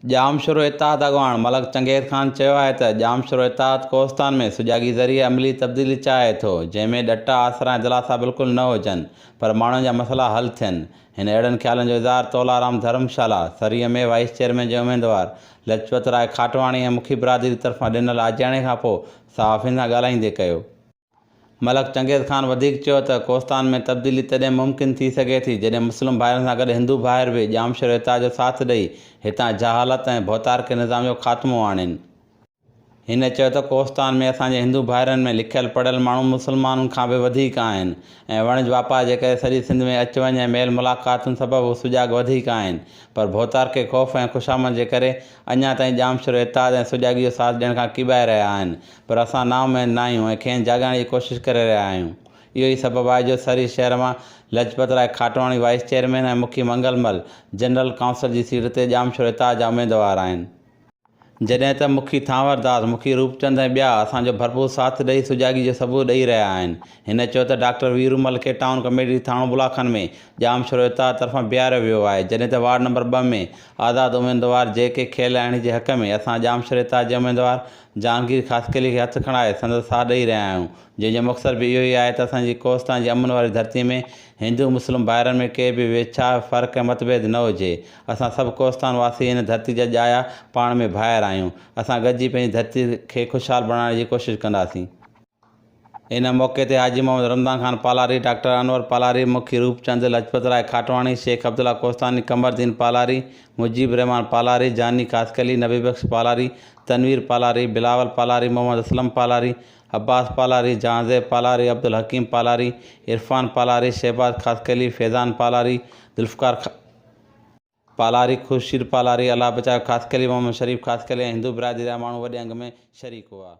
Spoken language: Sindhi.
ڄامشورو اتحاد اڳواڻ ملڪ چنگيز خان چيو آهي ته ڄامشورو اتحاد ڪوهستان ۾ سجاڳي ذريعي عملي تبديلي چاهي ٿو، جنهن ۾ ڏٽا، آسرا ۽ دلاسا بلڪل نه هجن پر ماڻهن جا مسئلا حل ٿين. هن اهڙن خيالن جو اظهار تولارام ڌرمشالا، سريء ۾ وائيس چيئرمين جي اميدوار لجپت راء کاٽواڻي ۽ مکي برادري طرفان ڏنل آجياڻي کانپوء صحافين سان ڳالهائيندي ڪيو. ملڪ چنگيز خان وڌيڪ چيو ته ڪوهستان ۾ تبديلي تڏهن ممڪن ٿي سگهي ٿي جڏهن مسلم ڀائرن سان گڏ هندو ڀائر به ڄامشوري اتحاد جو ساٿ ڏئي هتان جهالت ۽ ڀوتارڪي نظام جو خاتمو آڻين. هن چيو ته ڪوهستان ۾ اسان جي هندو ڀائرن ۾ لکيل پڙهيل ماڻهو مسلمانن کان به وڌيڪ آهن ۽ وڻج واپار جي ڪري سڄي سنڌ ۾ اچ وڃ ۽ ميل ملاقاتن سبب هو سجاڳ وڌيڪ آهن پر ڀوتارڪي خوف ۽ خوشامد جي ڪري اڃا تائين ڄامشوري اتحاد ۽ سجاڳي جو ساٿ ڏيڻ کان ڪيٻائي رهيا آهن پر اسان نااميد ناهيون ۽ کين جاڳائڻ جي ڪوشش ڪري رهيا آهيون. اهو ئي سبب آهي جو سري شهر مان لجپت راء کاٽواڻي وائيس چيئرمين ۽ مکي منگل مل جنرل ڪائونسل جي سيٽ تي ڄامشورو اتحاد جا اميدوار آهن. جڏهن ته مکي ٿانور داس، مکي روپچند ۽ ٻيا اسان جو ڀرپور ساٿ ڏئي سجاڳي جو ثبوت ڏئي رهيا آهن. هن چيو ته ڊاڪٽر ويرومل کي ٽائون ڪميٽي ٿاڻو بلاخن ۾ ڄامشورو اتحاد طرفان بيهاريو ويو آهي جڏهن ته وارڊ نمبر ٻه ۾ آزاد اميدوار جي ڪي کيلاڻي جي حق ۾ اسان ڄامشوري اتحاد جي اميدوار جهانگير خاصخيلي کي هٿ کڻائي سندس ساٿ ڏئي رهيا آهيون، جنهن جو مقصد به اهو ئي آهي ته اسان جي ڪوهستان جي امن واري ڌرتيء ۾ هندو مسلم ڀائرن ۾ ڪي به ويڇا، فرق ۽ متڀيد نه هجي. اسان سڀ ڪوهستان واسي هن ڌرتي جا ڄايا پاڻ ۾ ڀائر آهيون. اسان گڏجي پنهنجي ڌرتي کي خوشحال بڻائڻ جي ڪوشش ڪنداسين. ان موقعي تي حاجي محمد رمضان خان پالاري، ڊاڪٽر انور پالاري، مکي روپ چند، لجپت راء کاٽواڻي، شيخ عبدالله ڪوهستاني، قمر دين پالاري، مجيب الرحمان پالاري، جاني خاصخيلي، نبي بخش پالاري، تنوير پالاري، بلاول پالاري، محمد اسلم پالاري، عباس پالاري، جهانزيب پالاري، عبدالحڪيم پالاري، عرفان پالاري، شهباز خاصخيلي، فيضان پالاري، ذوالفقار پالاري، خورشيد پالاري، الله بچايو خاصخيلي، محمد شريف خاصخيلي ۽ هندو برادري جا ماڻهو وڏي انگ ۾ شريڪ هئا.